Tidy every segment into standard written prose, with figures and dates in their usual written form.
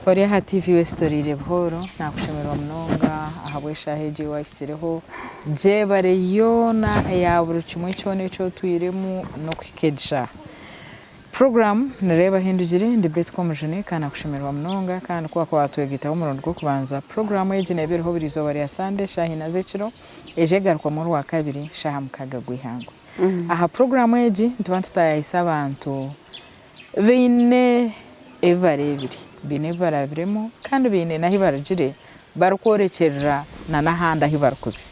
Ori aha TV Wesitoreire buhooro, nakushemererwa munonga ahabw'eshaaha egi ei wahikireho. Gyebare yoona eya buri kimwe kyona eki otwiremu n'okuhika egi shaaha. Puroguraamu ni Reeba Ahu Endugire, ndi Betty Komujuni kandi nakushemererwa munonga kandi ku wakuba watwegaitaho omurundi gw'okubanza, puroguraamu egi neeba eriho buri izooba rya Sande eshaaha ina z'ekiro, eija egarukwamu orwakabiri shaaha mukaaga gw'eihangwe. Aha puroguraamu egi nituba nitutaayayisa abantu Baine ebi bareebire, baine ebi barabiremu kandi baine n'ahu barugire barikworekyerera n'ahandi ahu barikuza.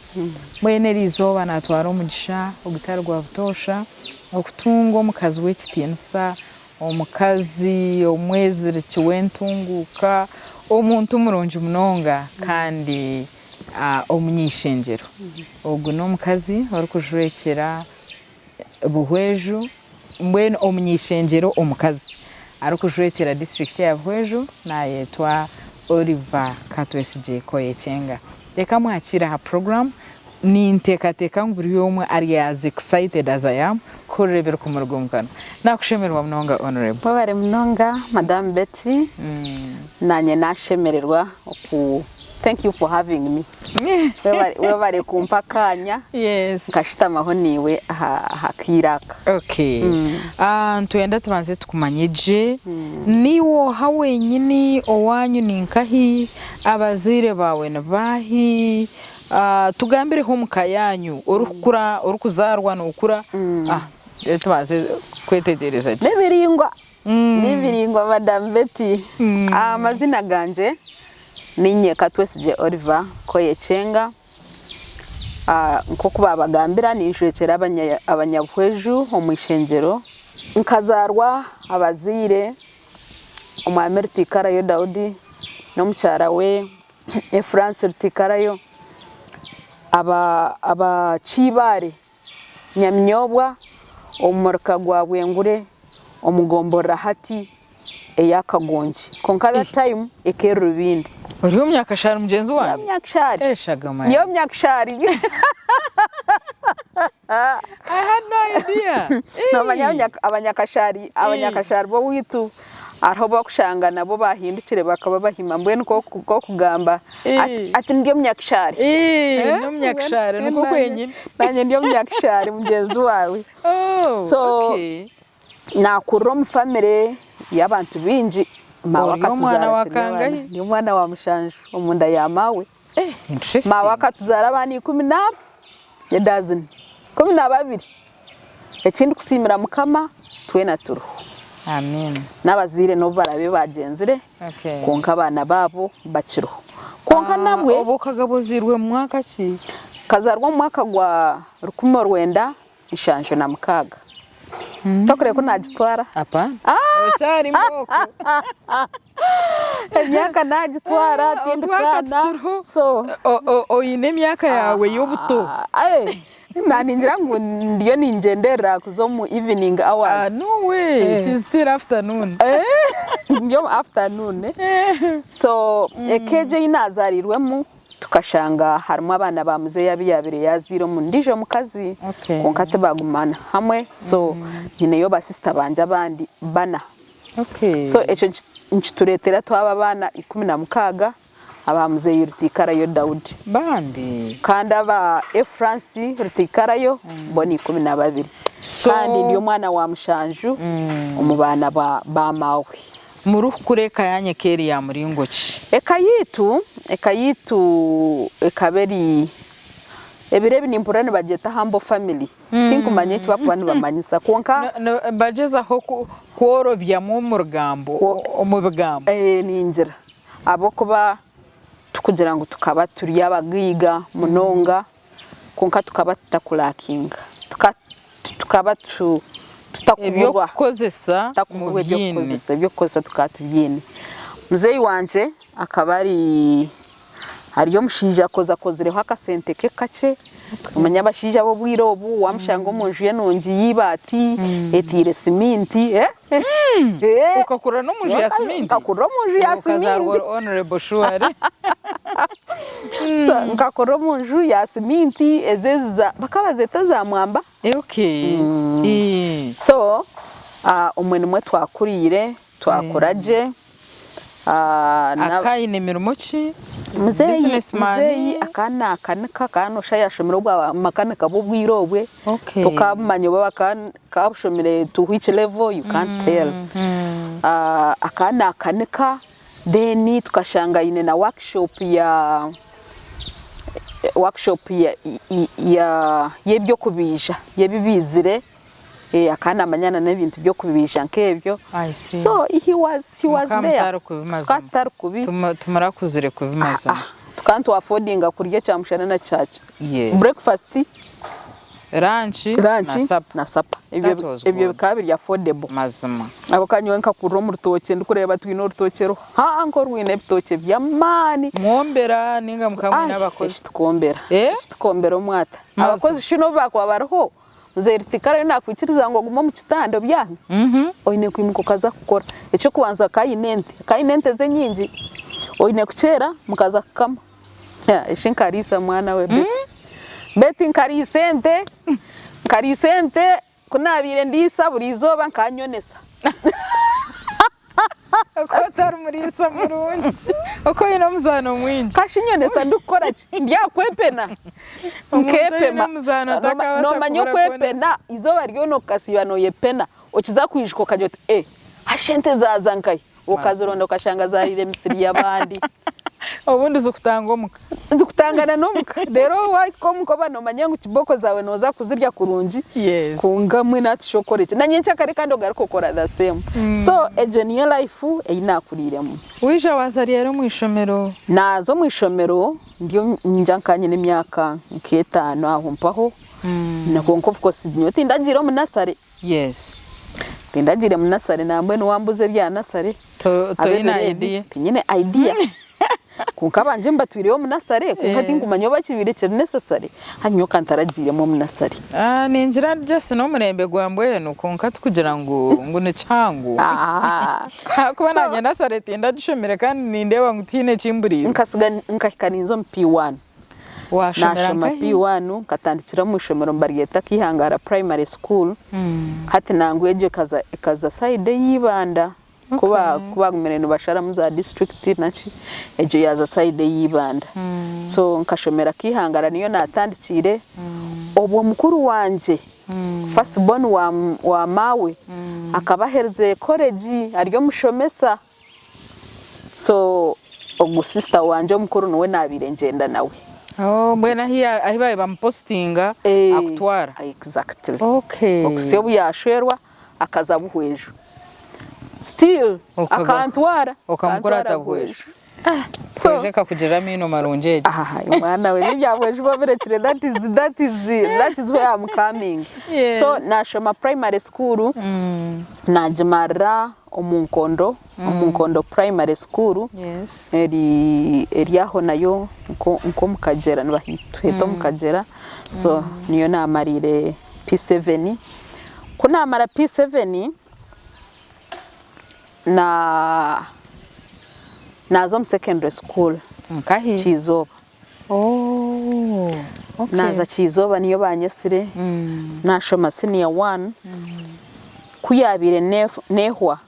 Mbwenu eri izooba naatwara omugisha ogutari gwa butoosha okutunga omukazi w'ekitiinisa, omukazi omweziriki w'entunguuka, omuntu murungi munonga kandi omunyaishengyero. Ogu n'omukazi orikujwekyera Buhweju, mbwenu omuny'eishengyero omukazi arikujwekyera disiturikiti ya Buhweju nayetwa Oliver Katwesigye Koyekyenga. Reka mwakiire aha puroguraamu. Ninteekateeka ngu buri omwe ari as excited as I am kuhurira ebirikumuruga omu kanwa. Nakushemererwa munonga Honourable. Webare munonga Madam Betty, nanye nashemererwa oku thank you for having me. Webare kumpa akanya nkashutamaho naiwe aha kaire aka. Okay. Nitwenda tubanze tukumanye gye. Niiwe oha wenyini? Owaanyu ni nkahi? Abazaire baawe ni baahi? Tugambireho omu ka yaanyu orikukura, orikuzaarwa nookura. Tubanze kwetegyereza gye. N'ebiringwa, n'ebiringwa Madam Betty. Amazina gangye Niinye Katwesigye Oliver Koyekyenga. Nk'oku baabagambira ninjwekyera abanyabuhweju omu ishengyero. Nkazaarwa abazaire Omwami Rutikarayo Daudi n'omukyara we Efurasi Rutikarayo aba Kiibaare Nyaminyobwa omu muruka gwa Bwengure omu gomborora hati eya Kagongi kwonka that time eka eri Rubindi. Ori omunyakashari mugyenzi wangye? Ndi omunyakashari. Eshagama Ndi omunyakashari. I had no idea. Nomanya abanyakashari abanyakashari b'owaitu hariho obu barikushanga nabo bahindukire bakaba Abahima mbwenu nk'okugamba ati ndi omunyakashari. Ndi omunyakashari nikwo kwenyine. Nanye ndi omunyakashari mugyenzi waawe. So Naakurira omu famire y'abantu baingi, maawe Ori omwana akatuzaara wa turi abaana, kangahi? ndi omwana wa mushanju omunda ya maawe. Interesting. Maawe akatuzaara abaana ikumi n'aba, edazini, 12. Eki ndikusiimira Mukama, twena turiho. Amen. N'abazaire n'obu baraabe baagyenzire, Okay. kwonka abaana baabo bakiriho. Kwonka nabwe. Obwo okagaba ozairwe mu mwaka ki? Nkazaarwa omu mwaka gwa 1976. Tokureba ku nagitwara? Apa. Okyari mbooko. Emyaka nagitwara Ah, tindi otwaka kaana. tukiriho. So Oine emyaka yaawe y'obuto. Na ningira ngu ndiyo ningyenderera kuza omu evening Ah, hours. no way. It is still afternoon. Ndi omu afternoon. So eka egyo ei nazarirwemu Tukashanga harimu abaana ba muzeeyi abu yaabaire yaazaire omu ndiijo mukazi kwonka tibaagumana hamwe so nyineyo ba sisita bangye abandi bana. So ekyo nikitureetera twaba abaana 16 aba muzeeyi Rutaikarayo Daudi. Kandi aba Efransi Rutaikarayo bo ni 12. Kandi ndi omwana wa mushanju omu baana ba maawe. Murikukura eka yanyu eka eri ya muringo ki? Eka yaitu, eka yaitu ekaba eri, ebiro ebi nimpurira nibagyeta humble family, tinkumanya eki barikuba nibamanyisa kwonka. Nibagyezaho kworobyamu omu rugambo, omu bigambo. Ningira ahabw'okuba tikugira ngu tukaba turi abagaiga munonga. Kwonka tukaba tutakurakinga, tukaba tutakuburwa Eby'okukozesa mubiine. Eby'okukozesa tukaba tubiine. Muzeeyi wangye akaba ari ari omushaija akozakozireho akasente ke kakye, omanya abashaija b'obwire obu wamushanga omu nju ye nungi y'eibaati etaire siminti. Okakurira n'omu nju ya siminti? Nkakurira omu nju ya siminti. Okazaarwa ori honourable surely. Nkakurira omu nju ya siminti ezi eza bakaba nibazeeta za mwamba. Okay. So omwe nimwo twakuriire twakura gye. Akaba aine mirimo ki? Muzeeyi Business man? muzeeyi akaba naakanika akaba nooshusha yaashomire obwa makanika bw'obwire obwe Okay. tokaabumanya oba akaba abushomire to which level you can't tell. Akaba naakanika then tukashanga aine na workshop ya workshop ya ya y'eby'okubaija y'ebibaizire. Akaba namanya na n'ebintu by'okubiija nk'ebyo. I see. So he was he was Mukaba there. mutari kubimazima. Tukaba tutari kubi. Tumurakuzire kubimazima. Ah, tukaba nitwafodinga kurya kyamushana na kyakyo. Yes. Breakfast, Lunch, lunch na supper. na supper. Ebyo That was ebyo good. bikaba biri affordable. Mazima. Aho ka nyowe nkakurira omu rutookye ndikureeba twine orutookye ruhango rwine ebitookye by'amaani. Mwombera ninga mukaba mwine Ai, abakozi? eki tukombera. Eh? Eki tukombera omwata. Mazima. Abakozi shi n'obu baakuba bariho, Muzeeyi Rutikara we naakwikiriza ngu ogume omu kitanda obyame? Oine kwimuka okaza kukora. Eky'okubanza akaba aine ente, akaba aine ente ze nyingi. Oine kukyera mukaza kukama. Eshi nkariisa mwana we Betty. Betty nkariisa ente, nkariisa ente, ku naabaire ndiisa buri izooba nkaba nyonesa. Oku otari muriisa murungi, oku oine omuzaano mwingi. Kashi nyonesa ndikukora ki? Ndi aha kwepena. Omuntu oine Nkepema. omuzaano takabaasa Noomanya kubura okwepena, eizooba ryona okasiiba nooyepena, okiza kwijuka okagira oti ee, hashi ente zaaza nkahi? Okazironda okashanga zaariire emisiri y'abandi. Obundi zikutanga omuka. Zikutangana n'omuka. Reero waahika omuka oba noomanya ngu kibooko zaawe nooza kuzirya kurungi. Yes. Kwonka mbwenu hati shi okore ki? Na nyenkyakare kandi ogaruke okora the same. So egyo niyo life ei naakuriiremu. Waija waaza ryari omu ishomero? Naaza omu ishomero ndi ningira nka nyine emyaka nk'etaano aho mpaho. Kwonka of course nyowe tindagiire omu nursery. Yes. Tindagiire mu nursery nambwenu wambuza ebya nursery. Toine idea? Tinyine idea. Kwonka abangye mbatwireyo omu nursery kwonka tinkumanya oba kibaire kiri necessary. Hati nyowe kantaragiiremu omu nursery. Ningira just n'omurembe gwa mbwenu kwonka tikugira ngu ngu ni kihango. Ahakuba naanye nursery tindagishomire kandi nindeeba ngu tihaine eki mburiirwe. Nkasiga nkahika ninza omu P1. Waashomera Naashoma nkahi? P1 nkatandikira omu ishomero nibaryeta Kihangara Primary School. Hati nangwa egyo ekaza ekaza sayidi ey'Ibanda ku ba ku baagumire nibasharamu za disiturikiti naki, egyo yaaza sayidi ey'Ibanda. So nkashomera Kihangara niyo naatandikiire, obwo mukuru wangye first born wa wa maawe akaba aherize koregi ari omushomesa. So ogu sister wangye omukuru niwe nabaire ngyenda nawe. Oh, mbwenu ahi ahi baabaire bamupositinga akutwara? Exactly. Okay. Okuhitsya obu yashwerwa akaza Buhweju. Still akantwara. Okamukurata Buhweju. So Buhweju ekakugirira amaino marungi egyo. Ah, mwana we ebya Buhweju babirekire that is that is that is where I'm coming. Yes. So nashoma primary school nagimarira omu Nkondo, omu Nkondo Primary School Yes. eri eri aho nayo nko nk'omu Kagyera nibahita omu Kagyera so niyo naamariire P7. Ku naamara P7 na naaza omu secondary school Nkahi? Kyizooba. Oh, okay. Naaza Kyizooba niyo baanyetsire, naashoma siniya wani, ku yaabaire neehwa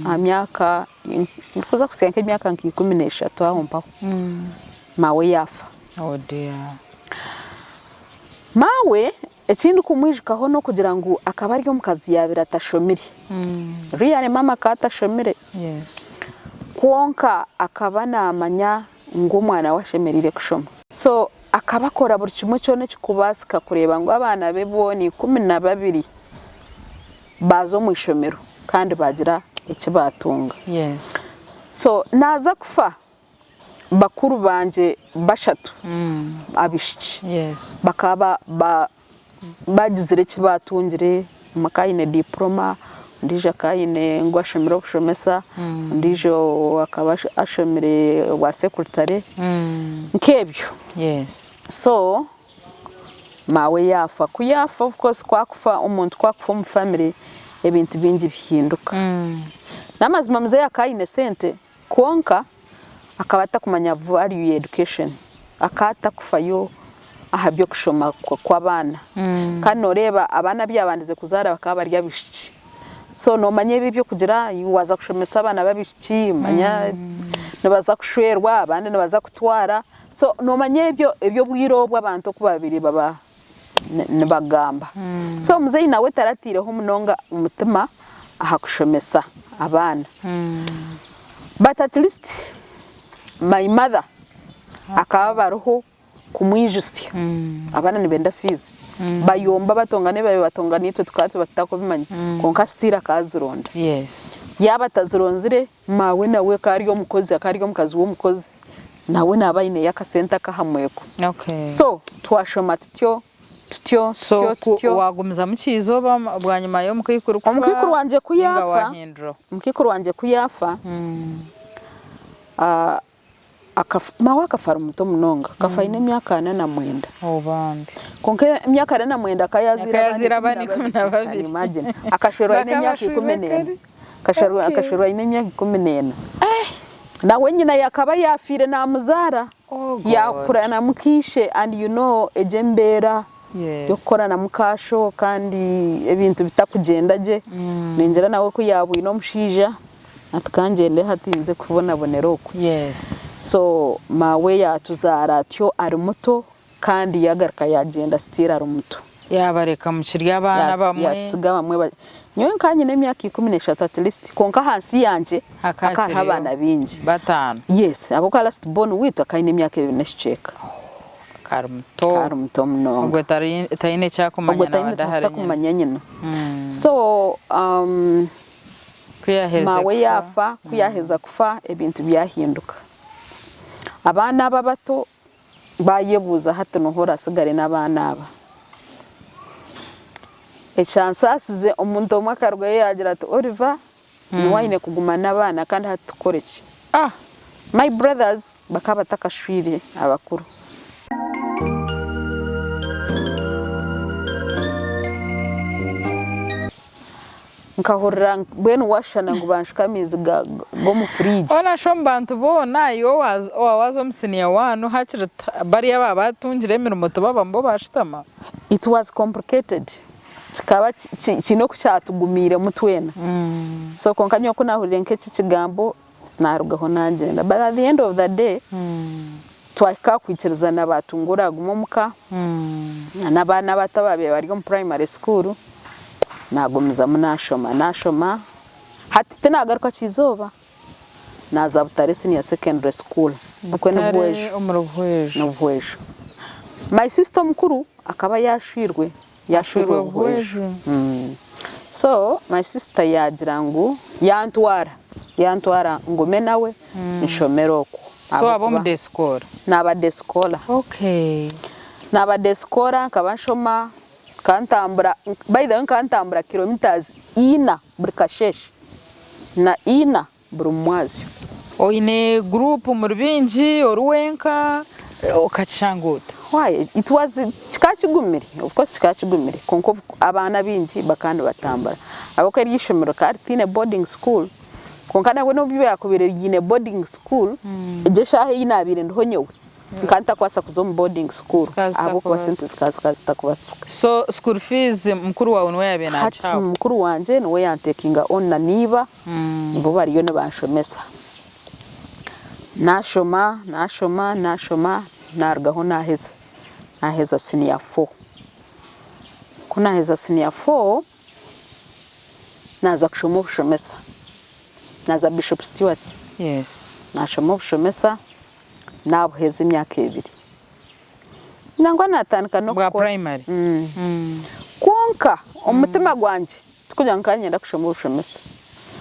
aha myaka ndikuza kuhitsya nk'emyaka nka 13 aho mpaho, maawe yaafa. Oh dear. Maawe eki ndikumwijukaho n'okugira ngu akaba ari omukazi yaabaire atashomire. Really maama akaba atashomire. Yes. Kwonka akaba naamanya ngu omwana we ashemereire kushoma. So akaba akora buri kimwe kyona ekirikubaasika kureeba ngu abaana be boona 12 baaza omu ishomero kandi baagira eki baatunga. Yes. So naaza kufa, bakuru bangye bashatu abaishiki Yes. bakaba ba bagizire eki baatungire, omwe akaba aine diporoma, ondiijo akaba aine ngu ashomire obushomesa, ondiijo akaba ashomire obwa sekuritare, nk'ebyo. Yes. So maawe yaafa, ku yaafa of course ku akufa omuntu ku akufa omu famire ebintu bingi bihinduka. N'amazima muzeeyi akaba aine sente Kwonka akaba atakumanya value ya education, akaba atakufayo aha by'okushoma kw'abaana. Kandi noreeba abaana abu yabandize kuzaara bakaba bari abaishiki. So noomanya ebi eby'okugira waaza kushomesa abaana b'abaishiki manya nibaza kushwerwa abandi nibaza kutwara so noomanya ebyo eby'obwire obu abantu oku baabaire baba nibagamba. So muzeeyi nawe tarataireho munonga omutima aha kushomesa abaana. But at least my mother akaba abariho kumwijutsya. Abaana nibenda fees. Bayomba batongana ebi batongana itwe tukaba tuba tutakubimanya kwonka still akazironda. Yaaba atazironzire maawe nawe akaba ari omukozi akaba ari omukazi w'omukozi nawe naaba aineyo akasente ak'aha mweko. So twashoma tutyo tutyo So tutyo ku tutyo. wagumizamu kyizooba bwanyima y'omukaikuru kufa Omukaikuru wangye ku ninga yaafa, wahinduraho? omukaikuru wangye ku yaafa, Akafa, maawe akafa ari muto munonga, akafa aine emyaka 49. Oh bambi. Kwonka emyaka 49 akaba yaazaire Akaba yaazaire abaana abaana 12. Can you imagine? Akashwerwa aine Bakaba emyaka bashweirwe 14. kare. Akashwerwa Okay. akashwerwa aine emyaka 14. Nawe nyina yakaba yaafiire naamuzaara, Oh God. yaakura na mukaishe and you know egyo embeera Yes. y'okukora na mukaasho kandi ebintu bitakugyenda gye, ningira nawe ku yaabwine omushaija Ati ka ngyende hati nze kubonabonera okwe. Yes. So maawe yaatuzaara atyo ari muto kandi yaagaruka yaagyenda still ari muto. Yaabareka mukiri abaana bamwe. Yaatutsiga bamwe. Nyowe nkaba nyine emyaka 13 at least kwonka ahansi yangye Hakaba hakaba hariho hakiriyo abaana baingi. Bataano. Yes, ahabw'okuba last born waitu akaba aine emyaka ebiri n'ekicweka. Akaba ari muto. Akaba ari muto munonga. Ogwo taine eki arikumanya Ogwo naaba taine adahari nyina. atakumanya nyina. So Ku yaaherize Maawe kufa. yaafa, ku yaaheza kufa ebintu byahinduka. Abaana aba abato baayebuuza hati nooha oraatsigare n'abaana aba? Ekyansaasize omuntu omwe akarugayo yaagira ati Oliver niwe aine kuguma n'abaana kandi hati tukore ki? Ah! My brothers bakaba batakashwire abakuru. Nkahurira mbwenu washushana ngu banshuka amaizi g'omu fridge. Hoona shi omu bantu boona iwe owaaza omu siniya waanu hakiri bariya abaaba batungire emirimo tibabamu bo baashutama? It was complicated. Kikaba kiine oku kyatugumiiremu twena. So kwonka nyowe ku naahuriire nk'eki kigambo naarugaho naagyenda. But at the end of the day, twahika aha kwikirizana baatunga oraaguma omuka, n'abaana abato abaabaire bari omu primary school, naagumizamu naashoma, naashoma, hati tinaagaruka Kyizooba, naaza Butare Senior Secondary School, okwe ni Butare Buhweju, omuri Buhweju. ni Buhweju. My sister omukuru akaba yaashwirwe, Yaashwirwe Buhweju. So my sister yaagira ngu yantwara, yantwara ngume nawe nshomere okwo. So waaba omu day scholar? Naaba day scholar. Okay. Naaba day scholar nkaba nshoma, nkaba ntambura, by the way nkaba ntambura kilometres ina buri kasheeshe na ina buri mwazyo. Oine group muri baingi, ori wenka, okakishanga ota? Why it was kikaba kigumire of course kikaba kigumire kwonka abaana abaingi bakaba nibatambura ahabw'okuba eryo ishomero rikaba ritaine boarding school kwonka nabwo n'obu ryakubaire riine boarding school egyo eshaaha ei naabaire ndiho nyowe nkaba ntakubaasa kuza omu boarding school Zikaba ahabw'okuba zitakubaasika. sente zikaba zikaba zitakubaasika. So school fees mukuru waawe niwe yaabaire Hati naagihaho? mukuru wangye niwe yantekinga on na neighbour Nibo bariyo nibanshomesa. Nashoma, nashoma, nashoma, narugaho naheza, naheza siniya fo. Ku naheza siniya fo, naza kushoma obushomesa. Naza Bishop Stuart. Yes. Nashoma obushomesa, nabuheza emyaka ebiri. Nangwa natandika Bwa n'okukora. primary? Kwonka omu mutima gwangye tikugira ngu nkaba niinyenda kushoma obushomesa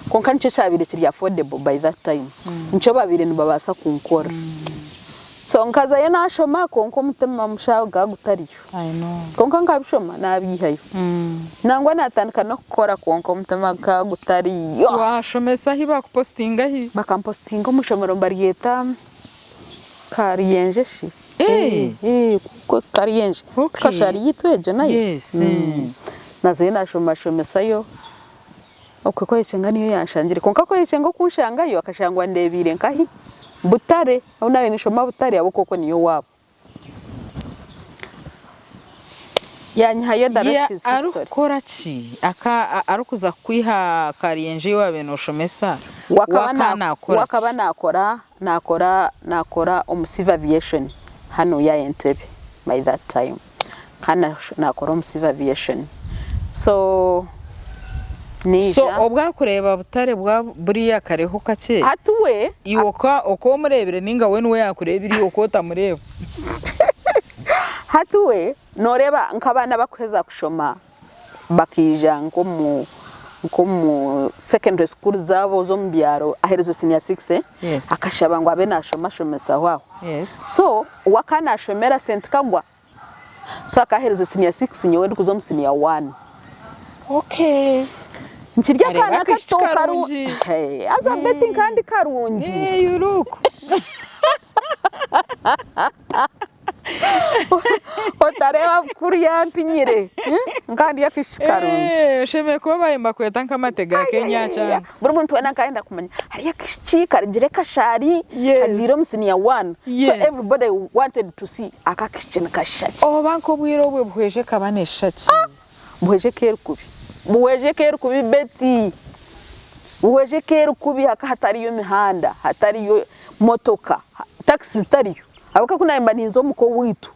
kwonka nikyo kyabaire kiri affordable by that time nikyo baabaire nibabaasa kunkora. So nkazayo naashoma kwonka omutima omushaho gukaba gutariyo. I know. Kwonka nkabishoma naabiihayo. Nangwa naatandika n'okukora kwonka omutima gukaba gutariyo. Waashomesa hi baakupositinga hi? Bakampositinga omu ishomero nibaryeta Karyenje shi? Karyenje. Kashari yitu egyo nayo. Yes. Nazayo nashomeshayo okwe Koyekyenga niyo yanshangire kwonka Koyekyenga okunshangayo akashanga andebiire nkahi? Butare ahu nabaire ninshoma Butare ahabw'okuba okwo niyo owaabo. Yanyihayo the Ya rest is history. arikukora ki? Aka arikuza kukwiha Karyenje ei waabaire nooshomesa, We akaba we akaba na naakora we akaba ki? naakora naakora naakora omu Civil Aviation hanuya Entebbe by that time. Akaba naakora omu Civil Aviation. So So naija. obu akureeba butare bwa buriya kareho kakye, Hati we iwe oka oka omureebire ninga we niwe yaakureebire iwe oka otamureeba? Hati we Nooreeba nk'abaana abarikuheza kushoma bakaija nk'omu nk'omu secondary school zaabo z'omu byaro aherize senior six Yes. akashaba ngu abe naashomashomesaho aho. Yes. So we akaba naashomera St Kagwa so akaba aherize senior six nyowe ndikuza omu senior one. Okay. Nkiri Areeba akaana akaishiki kato karu karungi. Hey, haza Betty nka ndi karungi. Hey, you look. Otareeba bukuru yampinyire nka ndi akaishiki karungi. Eh, oshemereire kuba baabaire nibakweta nk'amate ga Kenya kyana. Buri muntu weena akayenda kumanya hariyo akaishiki karugire Kashari Yes. kagiire omu senior one. So Yes. everybody wanted to see aka akaishiki nikashusha ki. Oba nk'obwire obwe buhweje ekaba neeshusha ki? Buhweje eka eri kubi. Buhweje eka eri kubi Betty. Buhweje eka eri kubi hakaba hatariyo mihanda, hatariyo motoka, takisi zitariyo. Ahabw'okuba ku naabaire ninza omuka owaitu,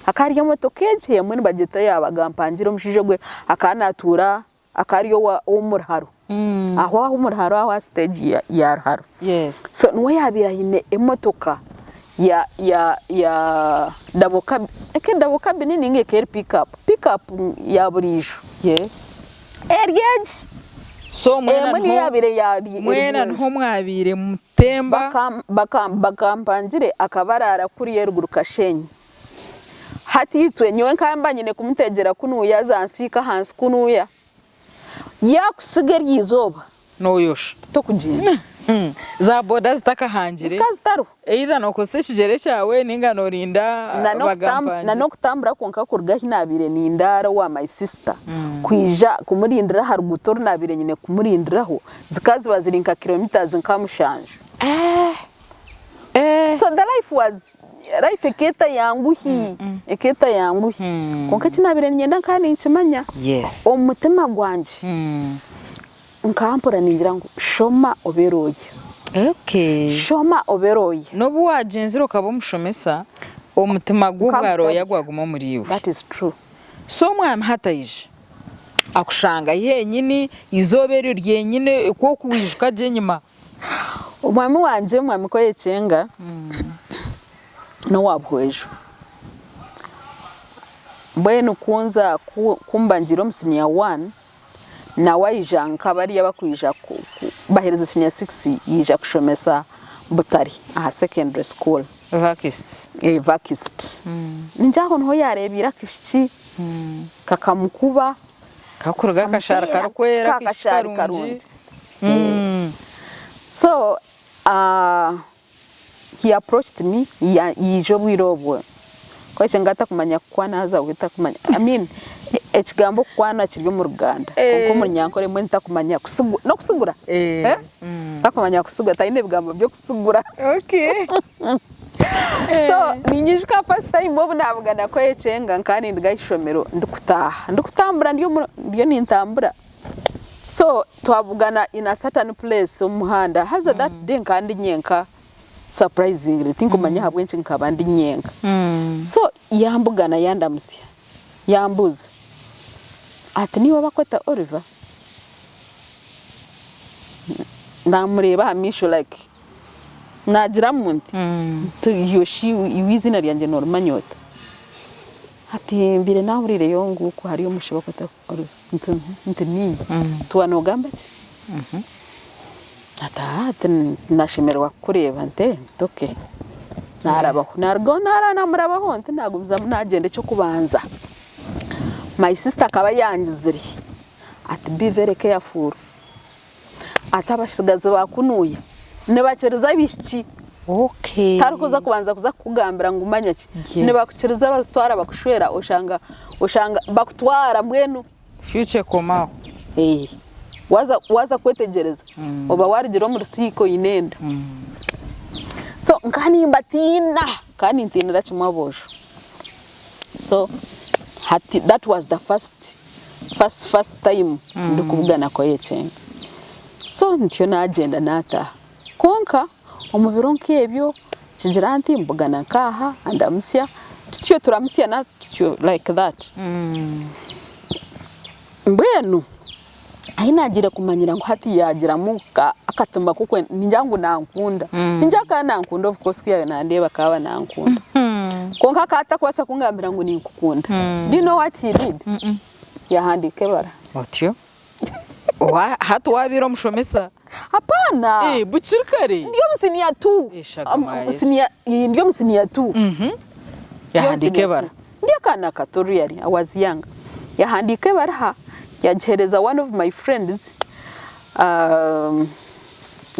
hakaba hariyo emotoka egyo emwe nibagyeta eya Bagampangire omushaija ogwe akaba naatuura akaba ari ow'omu Ruharo. Aho aho omu Ruharo aho aha siteegi ya Ruharo. So niwe yaabaire aine emotoka ya ya ya dabo kabi eka dabo kabini ninga eka eri pikapu, pikapu ya buriijo. Eri egi. So mwena Emwe niyo niho yaabaire yaari mwena niho mwabaire mutemba. Bakampangire akaba araara kuriya eruguru Kashenyi. Hati itwe nyowe nkaba mba nyine kumuteegyera kunuuya aza nsiika ahansi kunuuya. Yaakutsiga eryo izooba Nooyosha. Tokugyenda. Za boda zitakahangire. Zikaba zitariho. Either nookozesa ekigyere kyawe ninga noorinda bagampangire. Na n'okutambura kwonka kuruga ahi naabaire nindaara owa my sister kwija kumurindira aha ruguuto oru naabaire nyine kumurindiraho zikaba ziba ziri nka kilometres nka mushanju. So the life was life ekaba etayanguhi ekaba etayanguhi kwonka eki naabaire niinyenda nkaba ninkimanya omu mutima gwangye. Nkaba mpurira ningira ngu shoma obe looya. Okay. Shoma obe looya. N'obu waagyenzire okaba omushomesa, omutima gw'obwa looya gwaguma omuri iwe. That is true. So omwami hati aija akushanga henyini, eizooba eryo ryenyine ku okwijuka gye enyima. Omwami wangye Omwami Koyekyenga n'owa Buhweju. Mbwenu ku nza ku mba ngiire omu siniya wani, Nawe aija nka bariya abakwija bahereza senior six yaija kushomesa Butare aha secondary school. Vakists. Eh, Vakist. Ningira aho niho yareebiire akaishiki kakamukuba. Kakuruga akashaari karikwera akaishiki karungi. So He approached me yaija obwire obwo kwekyo ngu atakumanya kukwana haza we takumanya I mean ekigambo okukwana kiri omu Ruganda kwonka omu Runyankore mbwenu takumanya n'okusigura takumanya kusigura tayine ebigambo by'okusigura so ninyijuka first time obu nabugana Kwekyenga nkaba ninduga aha ishomero ndikutaaha ndikutambura ndiyo nintambura So twabugana in a certain place omu muhanda haza that day nkaba ndi nyenka surprisingly tinkumanya ahabw'enki nkaba ndi nyenka. So yambugana yandamusya yambuuza ati niiwe bakweta Oliver? Namureeba aha maisho like nagiramu nti yoshi iwe eiziina ryangye norimanya ota? Ati mbaire nahuriireyo ngu ku hariyo omwishiki bakweta Nti nti niinye. Nti waaba noogamba ki? Ati aa ati nashemererwa kukureeba. Nti ee nti okay. Naarabaho. Naarugaho naaraaba naamurabaho nti naagumizamu naagyenda eky'okubanza my sister akaba yangizire ati be very careful ati abatsigazi ba kunuuya nibakiriza abaishiki. Okay. Tarikuza kubanza kuza kukugambira ngu manya ki. Yes. Nibakukiriza batwara bakushwera oshanga oshanga bakutwara mbwenu. Future ekomaho. Eh. Waza waza kwetegyereza oba warugira omu rusiika oine enda. So nka nimbatiina, nka nintiinira kimwe aboojo. So. Hati that was the first first first time ndikubugana Koyekyenga. So ntyo nagyenda nataaha. Kwonka omu biro nk'ebyo kigira nti mbugana nk'aha andamutsya tutyo turamutsya tutyo like that. Mbwenu ahi naagiire kumanyira ngu hati yaagiramu akatima k'okwenda ningira ngu nankunda. Ningira akaba nankunda of course ku yaabaire nandeeba akaba nankunda. Kwonka akaba atakubaasa kungambira ngu ninkukunda. Do you know what he did? Yaahandiika ebara. Otyo? Hati waabaire omushomesa? Hapana! Eh, bukiri kare? Ndi omu siniya tu. Eshagama ya Yesu. Siniya, ndi omu siniya tu. Yahandiika ebara. Ndi akaana kato really, I was young. Yahandiika ebaraha yagiheereza one of my friends, um,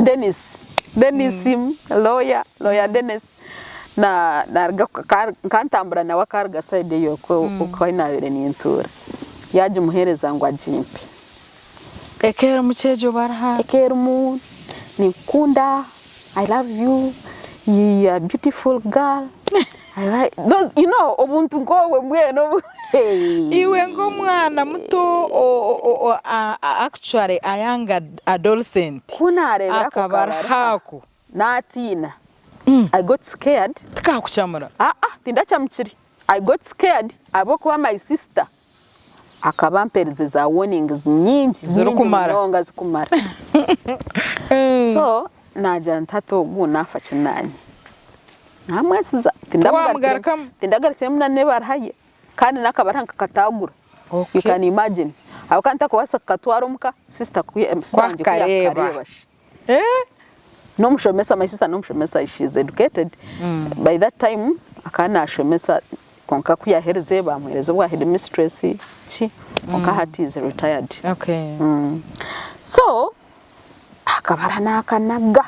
Denis, Denis lawyer, lawyer Denis, na naruga nkantambura nawe akaruga side eyo oku ahu naabaire nintuura, yagimuheereza ngu agimpe. Eka erimu ki egyo baraha? Eka erimu ninkukunda, I love you, you are beautiful girl, I like those you know obuntu nk'obwo mbwenu obu Iwe nk'omwana muto actually a young adolescent Ku naareebire ako akabaraha kabaraha ako naatiina, I got scared. Tikakukyamura? Aa tindakyamukire, I got scared ahabw'okuba my sister Akaba ampeerize za warnings nyingi nyingi Zirikumara. munonga zikumara. So naagira nti hati ogu naafa ki naanye. Naamwetsiza Tiwamugarukamu? tindagarukiremu na n'ebaraha ye kandi n'akabaraha nkakataagura. You Okay. can imagine. Ahabw'okuba ntakubaasa kukatwara omuka sister ku sister wangye ku Kwakareeba. yakukareeba shi. Eh? N'omushomesa my sister n'omushomesa she is educated. By that time akaba naashomesa Kwonka ku yaaherize baamuheereza obwa headmistress ki kwonka hati is retired. Okay. So akaba ara naakanaga.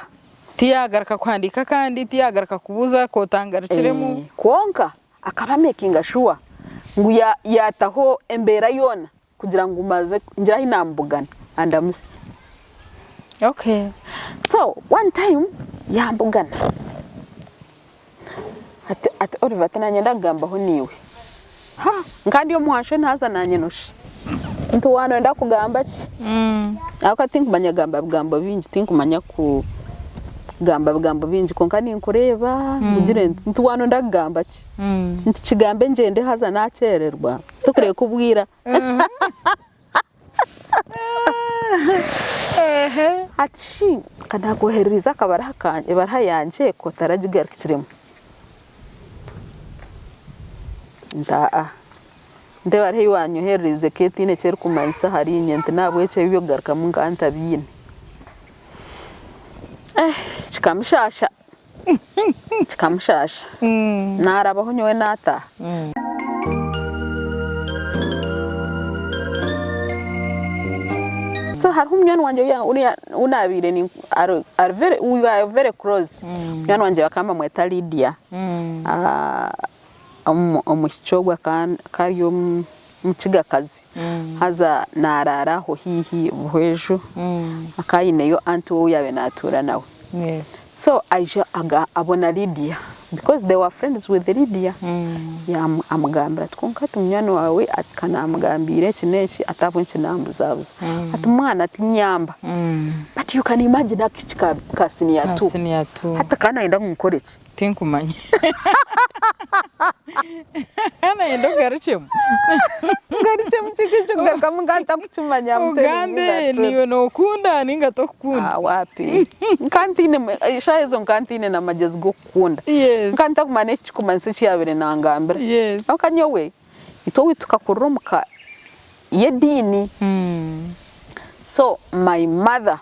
Tiyaagaruka kuhandiika akandi, tiyaagaruka kubuuza ku otangarukiremu. Eh, kwonka akaba amekinga sure ngu ya- yaataho embeera yoona kugira ngu maze ngire ahi naamubugana andamutsye. Okay. So one time yambugana ati ati Oliver ati nanye ndakugambaho naiwe. Ha nka ndi omuhasho naaza nanye noshi nti waanoyenda kugamba ki? Ahabw'okuba tinkumanya kugamba bigambo bingi tinkumanya kugamba bigambo bingi kwonka ninkureeba ngugire nti nti waanoyenda kugamba ki? Nti kigambe ngyende haza naakyererwa tikureeba ku bwira. Ati shi ka naakwoherereza akabaraha kangye ebaraha yangye ku otaragigarukiremu? Nti aa, nti ebaraha ei waanyoherereza ekaba etaine eki erikumanyisa ahariinye nti n'ahabw'ekyo ebi eby'okugarukamu nkaba ntabiine. Kikamushaasha, kikamushaasha, naarabaho nyowe naataaha. So hariho munywani wangye uriya ou naabaire ni ari ari very we were very close, munywani wangye bakaba nibamweta Lydia, omwishiki ogwo akaba ari omukigakazi haza naaraara aho haihi Buhweju, akaba aineyo anti we ou yaabaire naatuura nawe. So aija abona Lydia because they were friends with Lydia, amugambira ati kwonka ati munywani waawe ka naamugambiire eki n'eki ati ahabw'enki nambuzabuza? Ati mwana ati nyamba. But you can imagine akishiki ka senior two, hati akaba nayenda ngu nkore ki? Tinkumanya. Nayenda ogarukyemu. Ngarukyemu ki eky'okugarukamu nka ntakukimanya I'm telling you Ogambe the truth. niiwe nookunda ninga tokukunda. Ah, wapi. Nka ntiine eshaaha ezo nka ntiine n'amagyezi g'okukunda. Yes. Nka ntakumanya n'ekikumanyisa eki yaabaire nangambira. Yes. Kwonka nyowe, itwe owaitu tukakurira omu ka y'ediini. So my mother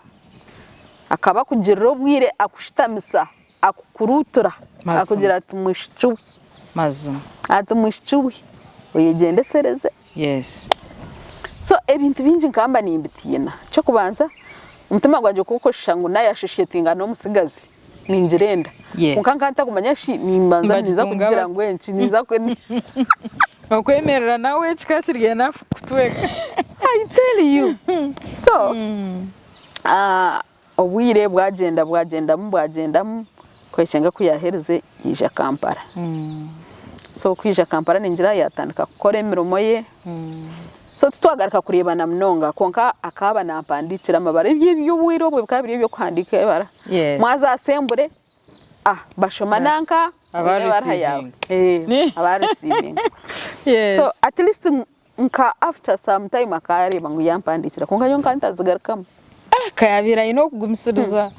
akaba akugirira obwire akushutamisa Akukuruutura Mazima. akugira ati mwishiki we, Mazima. ati mwishiki we oyegyendesereze. Yes. So ebintu bingi nkaba mba nimbitiina. Eky'okubanza omutima gwangye gukaba gukushusha ngu nayashoshetinga n'omutsigazi ningira enda. Yes. Kwonka nkaba ntakumanya shi nimbanza ninza Nibagitunga kugira bata? ngu enki ninza ku Okwemerera nawe kikaba kiri enough kutweka. I tell you. So Obwire bwagyenda bwagyendamu bwagyendamu, Kwekyenga ku yaaherize yaija Kampala. So kwija Kampala ningira yatandika kukora emirimo ye. So titwagaruka kureebana munonga kwonka akaba nampandiikira amabara ebyo eby'obwire obwo bikaba biri eby'okuhandiika ebara. Yes. Mwaza asembure ah bashoma nanka Aba oine ebaraha yaawe. receiving. Eh, aba receiving. Yes. So at least nka after some time akareeba ngu yampandiikira kwonka nyowe nkaba ntazigarukamu. Ka yaabaire aine okugumisiriza.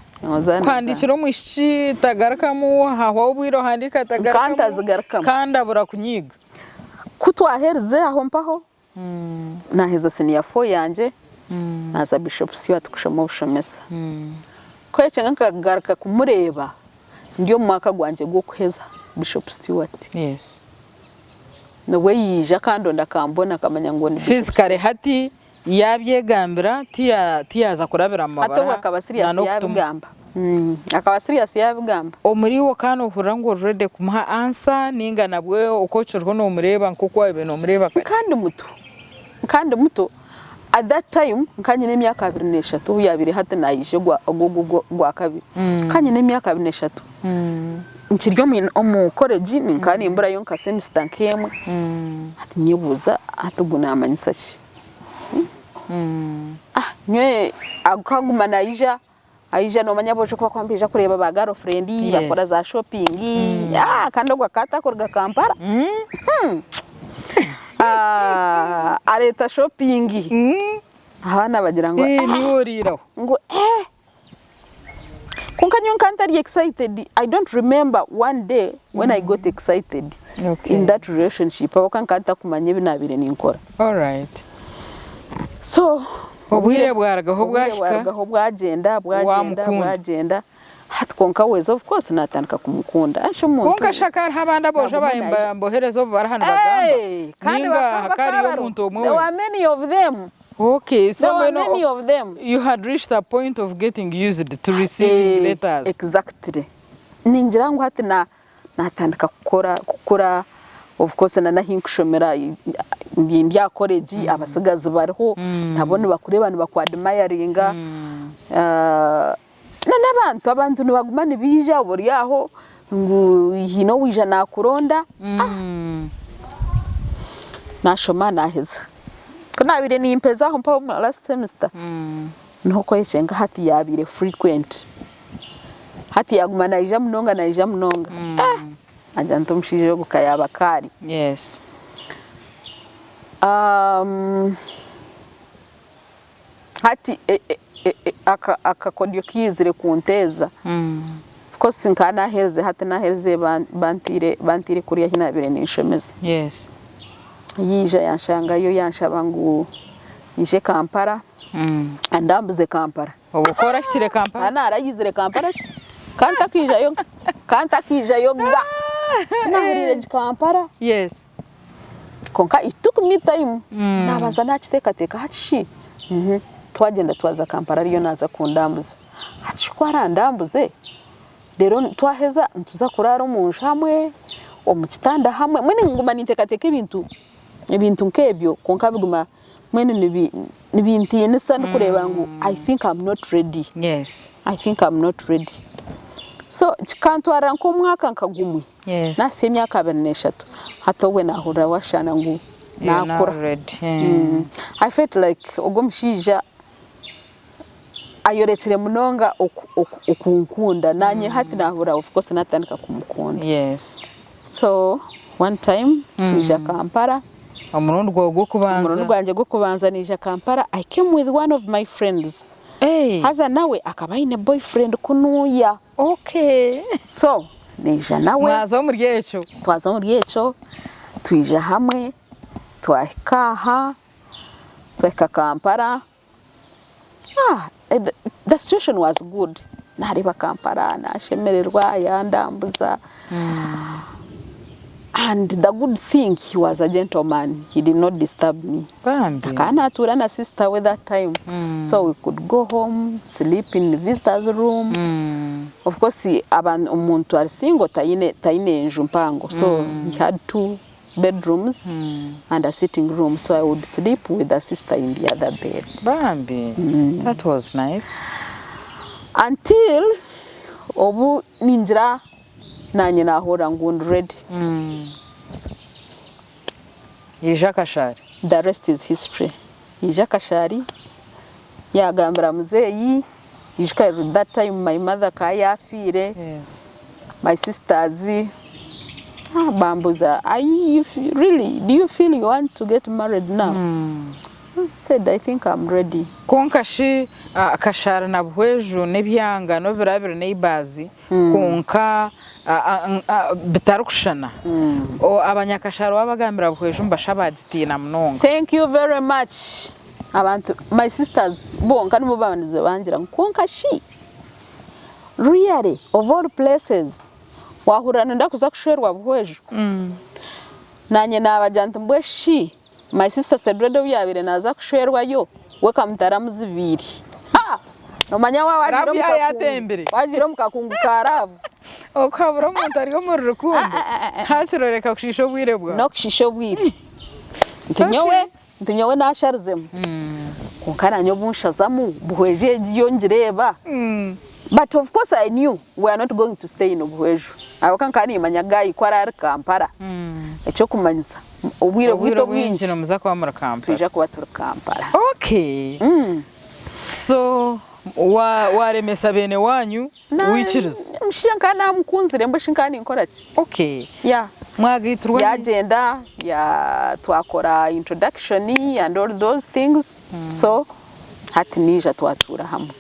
Kuhandiikira omwishiki tagarukamu, hahwaho obwire ohandiika tagarukamu. Nkaba ntazigarukamu. Kandi abura kunyiiga. Ku twaherize aho mpaho, naaheza senior four yangye, naaza Bishop Stuart kushoma obushomesa. Ku ekyo nkagaruka kumureeba ndi omu mwaka gwangye gw'okuheza Bishop Stuart. Yes. Nibwo yaija akandonda akambona akamanya ngu ndi Bishop Physically hati Yaabyegambira tiyaaza kurabira mu Hati obwo mabara akaba serious na n'okutuma. yabigamba. Akaba serious yabigamba. Omuri iwe okaba nohurira ngu ori ready kumuha answer ninga nabwe oku okiriho nomureeba nk'oku wabiire nomureeba kare? Nka ndi muto, nka ndi muto at that time nka nyine emyaka 23 obu yabiire hati nayija ogwa ogwo ogwa kabiri. Nka nyine emyaka 23 nkiri omu omu college nka nimburayo nka semester nk'emwe hati nyebuuza hati ogu namanyisa ki? Nyowe akaguma naija, aija nomanya aboojo ku barikuba nibaija kureeba ba girlfriend bakora za shopping kandi ogwo akaba atakuruga Kampala areeta shopping abaana bagira ngu Niiwe oriiraho. Ngu eeh. Kwonka nyowe nkaba ntari excited, I don't remember one day when I got excited Okay. in that relationship ahabw'okuba nkaba ntakumanya ebi nabaire ninkora. Alright. So Obwire bwarugaho obwire bwahika. bwarugaho bwagyenda bwagyenda Wamukunda. bwagyenda hati kwonka weza of course natandika kumukunda asha omuntu Kwonka shi hakaba hariho abandi aboojo naguma ababaire naija. nibohereza obubaraha nibagamba Hey, kandi ninga bakaba hakaba hariyo bakaba bariho. omuntu omwe There wenka? were many of them. Okay, so There were mbwenu many of them. you had reached a point of getting used to receiving Eh, letters. Exactly. Ningira ngu hati na natandika kukora kukura of course na nahi nkushomera ndi ndi aha college abasigazi bariho nabo nibakureeba nibaku admiringa na n'abantu abantu nibaguma nibaija ori aho ngu haine owaija nakuronda Nashoma naheza. Ku nabaire nimpeza aho mpaho omu last semester, niho kweshenga hati yabaire frequent. Hati yaguma naija munonga naija munonga. Nagira nti omushaija ogu ka yaaba kaari. Yes. Hati akakodyo kaizire kunteeza. Of course nkaba naherize hati naherize banteire kuriya ahi nabaire ninshomeza. Yes. Yaija yanshangayo yanshaba ngu nyije Kampala andambuze Kampala. Obwo ku orahikire Kampala? Nkaba narayizire Kampala shi ka ntakiijayo ka ntakiijayo ga. Ku nahuriire ngi Kampala. Yes. Kwonka it took me time nabanza nakiteekateeka hati shi twagyenda twaza Kampala ariyo naaza kundambuza hati shi ku arandambuze reero twaheza nituza kuraara omu nju hamwe, omu kitanda hamwe mbwenu nguma ninteekateeka ebintu ebintu nk'ebyo kwonka biguma mbwenu nibintiinisa ndikureeba ngu I think am not ready. Yes. I think am not ready. So kikantwarira nk'omwaka nka gumwe. Yes. Nahitsya emyaka 23 hati obwe nahurira washushana ngu You're now nakura. ready. I felt like ogwo omushaija ayorekire munonga okunkunda nanye hati nahurira of course natandika kumukunda. Yes. So one time twija Kampala. Omurundi gwawe gw'okubanza. Omurundi gwangye gw'okubanza naija Kampala I came with one of my friends. Hey. Haza nawe akaba aine boyfriend kunuya. Okay. So naija nawe. Mwaza omuri ekyo. Twaza omuri ekyo, twija hamwe, twahika aha, twahika Kampala. Ah, the, the situation was good. Nareeba Kampala, nashemererwa, yandambuza. And the good thing, he was a gentleman. He did not disturb me. Bambi. Akaba natuura na sister we that time. So we could go home, sleep in the visitors room. Of course, abantu omuntu ari single taine taine enju mpango. So he had two bedrooms and a sitting room. So I would sleep with the sister in the other bed. Bambi. That was nice. Until obu ningira nanye nahurira ngu ndi ready. Yaija akashaari. The rest is history. Yaija akashaari yagambira muzeeyi, ijuka that time my mother akaba yafiire, Yes. my sisters bambuuza are you really do you feel you want to get married now? I said I think I'm ready. Kwonka shi Kashaari na Buhweju n'ebyanga n'obu biraabe biri neighbours kwonka bitarikushushana. Abanyakashaari waabagambira Buhweju nibashusha baagitiina munonga. Thank you very much abantu my sisters bonka nibo babandize bangira ngu kwonka shi really of all places wahurira noyenda kuza kushwerwa Buhweju? Nanye nabagira nti mbwe shi my sister Cedreda obu yabaire naza kushwerwayo we kamutara amuzibiire. Ha! Nomanya waaba wagiire Love omu yaaba kakungu, yatembire. wagiire omu kakungu ka love. Okuhabura omuntu ari omuri rukundo hakiri oreka kushiisha obwire bwawe. N'okushiisha obwire. Nti nyowe, nti nyowe nasharizemu. Kwonka nanye obu nshazamu Buhweju egi yo ngireeba. But of course I knew we are not going to stay in Buhweju ahabw'okuba nkaba nimanya guy ku araari Kampala eky'okumanyisa obwire Obwire bwaitu obwingi obwingi nimuza kuba muri Kampala. twija kuba turi Kampala. Okay. So wa waremesa beene waanyu waikiriza? Omushaija nkaba namukunzire mbwenu shi nkaba ninkora ki? Okay. Yeah. Mwagaitirwa hi? Yagyenda ya twakora introduction and all those things so hati naija twatuura hamwe.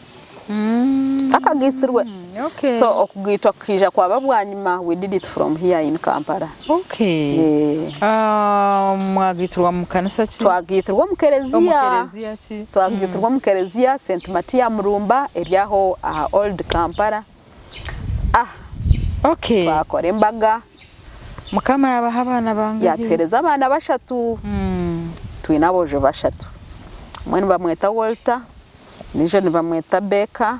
Tutakageitsirwe. Okay. So okugaitwa kukaija kwaba bwanyima we did it from here in Kampala. Okay. Eh. Ah, mwagaitirwa mu kanisa ki? Twagaitirwa omu Omu kereziya. kereziya ki? Twagaitirwa omu kereziya St. Matia Murumba eri aho aha Old Kampala. Ah, Okay. twakora embaga. Mukama yabaha abaana bangahi? Yatuhereza abaana bashatu. Twine aboojo bashatu. Omwe nibamweta Walter, ondiijo nibamweta Baker,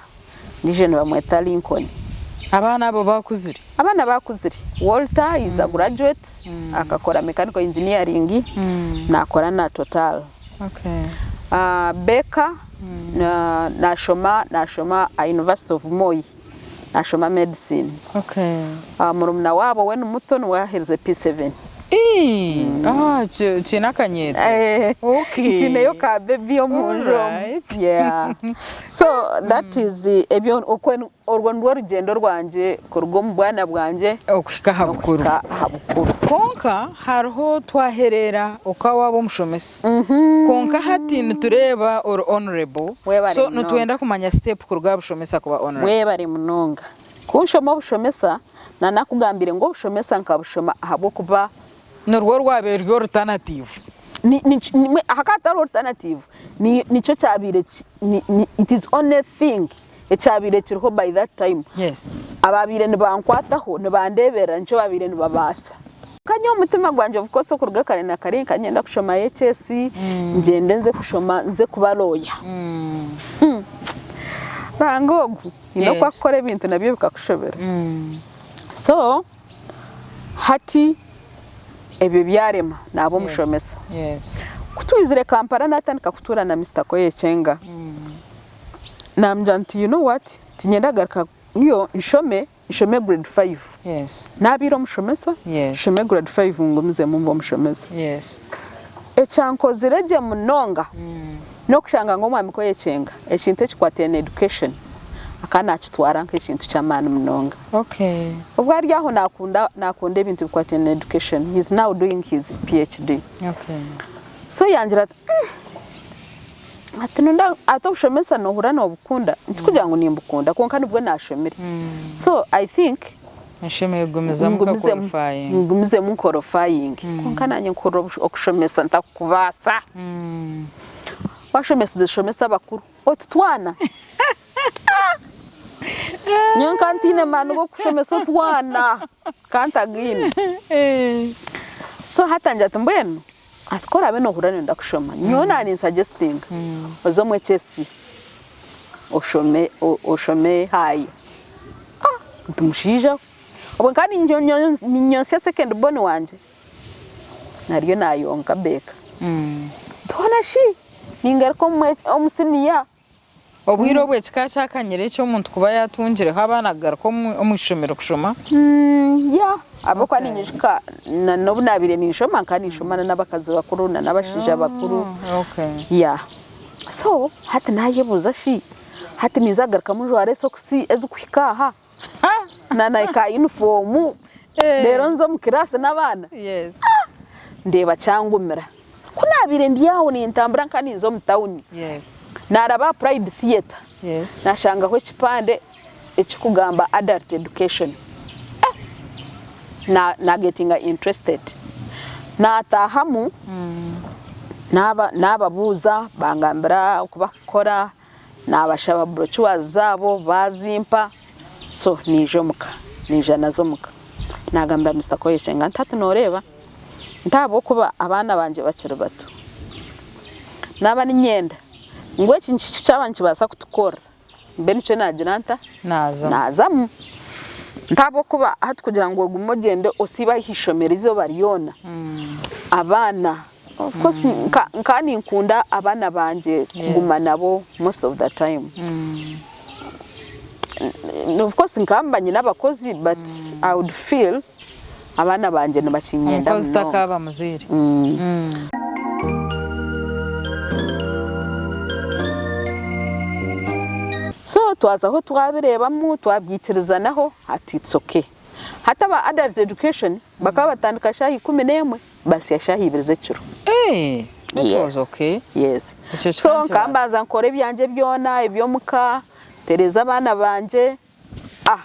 ondiijo nibamweta Lincoln. Abaana abo bakuzire? Abaana bakuzire. Walter is a graduate, akakora mechanical engineering, nakora na Total. Okay. Baker nashoma nashoma aha University of Moi, nashoma medicine. Okay. Murumuna waabo we ni muto niwe aherize P7. Ii, ah, ki- kiine akanyeto. Eh, Okay. nkiineyo ka baby omu nju omu. Alright. Yeah. So that is ebyo okwe orwo nirwo rugyendo rwangye kuruga omu bwana bwangye Okuhika aha bukuru. n'okuhika aha bukuru. Kwonka hariho twahereera okaba waaba omushomesa. Kwonka hati nitureeba ori honourable. Webare So munonga. nitwenda kumanya step kuruga aha bushomesa kuba honourable. Webare munonga. Ku nshoma obushomesa, nanakugambire ngu obushomesa nkabushoma ahabw'okuba. Nirwo rwabaire ruri alternative. Ni, ni, ni, hakaba hatariho alternative, ni, nikyo kyabaire ki, ni, ni, it is only thing ekyabaire kiriho by that time. Yes. Ababaire nibankwataho, nibandeeberera nikyo babaire nibabaasa. Kwonka nyowe omutima gwangye of course okuruga kare na kare nkaba niinyenda kushoma HS, ngyende nze kushoma nze kuba lawyer. Ruhanga ogu haine oku akukora ebintu nabyo bikakushobera. So hati ebyo byarema naaba omushomesa. Ku twizire Kampala natandika kutuura na Mister Koyekyenga, namugira nti you know what, tiinyenda kugaruka yo nshome, nshome grade five. Nabiire omushomesa, nshome grade five ngumizemu mbe omushomesa. Ekyankozire gye munonga n'okushanga ngu omwami Koyekyenga ekintu ekikwataine na education akaba nakitwara nk'ekintu ky'amaani munonga. Obwo ari aho nakunda nakunda ebintu ebikwataine na education, he is now doing his PHD. So yangira ati ati nonda ati obushomesa nohurira nobukunda? Tikugira ngu nimbukunda kwonka nibwo nashomire. So I think Oshemereire kugumizamu oka ngumizemu qualifyinga. ngumizemu nqualifyinge kwonka nanye nkuhurira okushomesa ntakukubaasa. Washomesize shomesa abakuru otu twana nyowe nka ntaine maani g'okushomesa otwana nka ntagaine. So hati angira ati mbwenu ati ku oraabe noohurira nooyenda kushoma nyowe naaninsuggestinga oze omu HSC oshome oshome haaya. Nti mushaija we, obwe nkaba ninyonsya second born wangye ariyo nayonka Baker, nti hoona shi ningaruka omu siniya. Obwire obwe kikaba kyakanyire eky'omuntu kuba yatungireho abaana kugaruka omu ishomero kushoma? Ya. Ahabw'okuba ninyijuka na n'obu naabaire ninshoma nkaba ninshoma na n'abakazi bakuru na n'abashaija bakuru. Okay. Yeah. So hati naayebuuza shi hati ninza kugarukamu njware esokisi ezikuhika aha na na ka yunifoomu reero nze omu kiraasi n'abaana? Yes. Ndeeba kyangumira. Ku naabaire ndi aho nintambura nka ninza omu tawuni, Yes. naaraba aha Pride Theatre Yes. naashangaho ekipande ekirikugamba Adult Education. Eh! Na naagetinga interested. Naataahamu, naaba naababuuza bangambira oku barikukora, naabashaba brochures zaabo baazimpa, so naija omuka, naija nazo omuka. Naagambira Mister Koyekyenga nti hati nooreeba, nti ahabw'okuba abaana bangye bakiri bato, naaba niinyenda ngu eki kyaba nikibaasa kutukorera mbe nikyo naagira nta? Naazamu. Nti ahabw'okuba hati kugira ngu ogume ogyende osiibe aha ishomero eizooba ryona, abaana of course nka ninkunda abaana bangye kuguma nabo most of the time. Of course nkaba mba nyine abakozi but I would feel abaana bangye nibakinyenda Omukozi munonga. takaaba muzaire. So twazaho twabireebamu twabyikirizanaho hati it's okay. Hati aba adult education bakaba batandika shaaha 11 basya shaaha ibiri z'ekiro. Eh, that was Yes. okay. Yes. Ekyo So kikaba nikibaasa. nkambanza nkora ebyangye byona eby'omuka, ntereeza abaana bangye, ah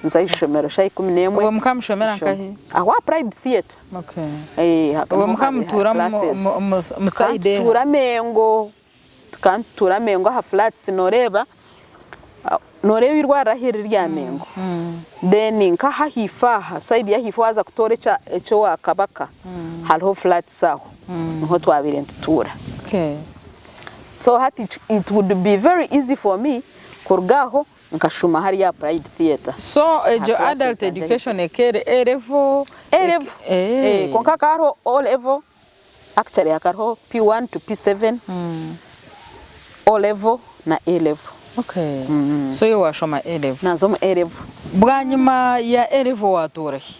nza aha ishomero shaaha 11. Obwo mukamushomera nshoma. nkahi? Aho aha Pride Theatre. Okay. Eh, Obwo niho mukamutuura habire hari classes. mu side eha? Tukantutuura Mengo, tukantutuura Mengo aha flats noreeba, noreeba eirwariro ahu riri rya Mengo. Then nkaha ahaifo aha, side y'ahaifo waaza kutoora eky'owa Kabaka, hariho flats aho, niho twabaire nitutuura. Okay. So hati it would be very easy for me kuruga aho nkashuma hariya aha Pride Theatre. So egyo classes adult zangye education ekere A level? A level. Eh. Kwonka hakaba hariho O level, actually hakaba hariho P1 to P7, O level na A level. Okay. So iwe washoma A level. Naaza omu A level. Bwanyima ya A level watuura hi?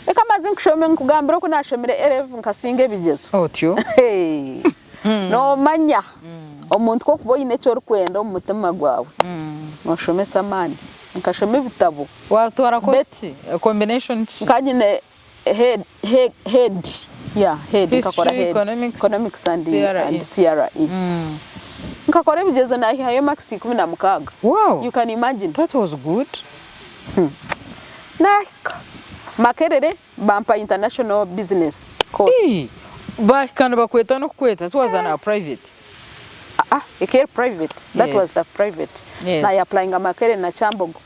Reka mbanze nkushome nkugambire oku naashomire A level nkasinga ebigyezo. Otyo. Hey. Noomanya omuntu ku orikuba oine eki orikwenda omu mutima gwawe, nooshomesa amaani. Nkashoma ebitabo. Waatwara course ki? Combination ki? Nkaba nyine head, head, head, yeah, head, nkakora History, head, economics, economics and, CRE. and CRE. Nkakora ebigyezo naihayo marks 16. Wow. You can imagine. That was good. Nahika Makerere bampa international business course. Ii, bahika nibakweta n'okukweta tiwaza na private. Ah, ekeri private. That Yes. was the private. Yes. Na applyinga Makerere na Kyambogo.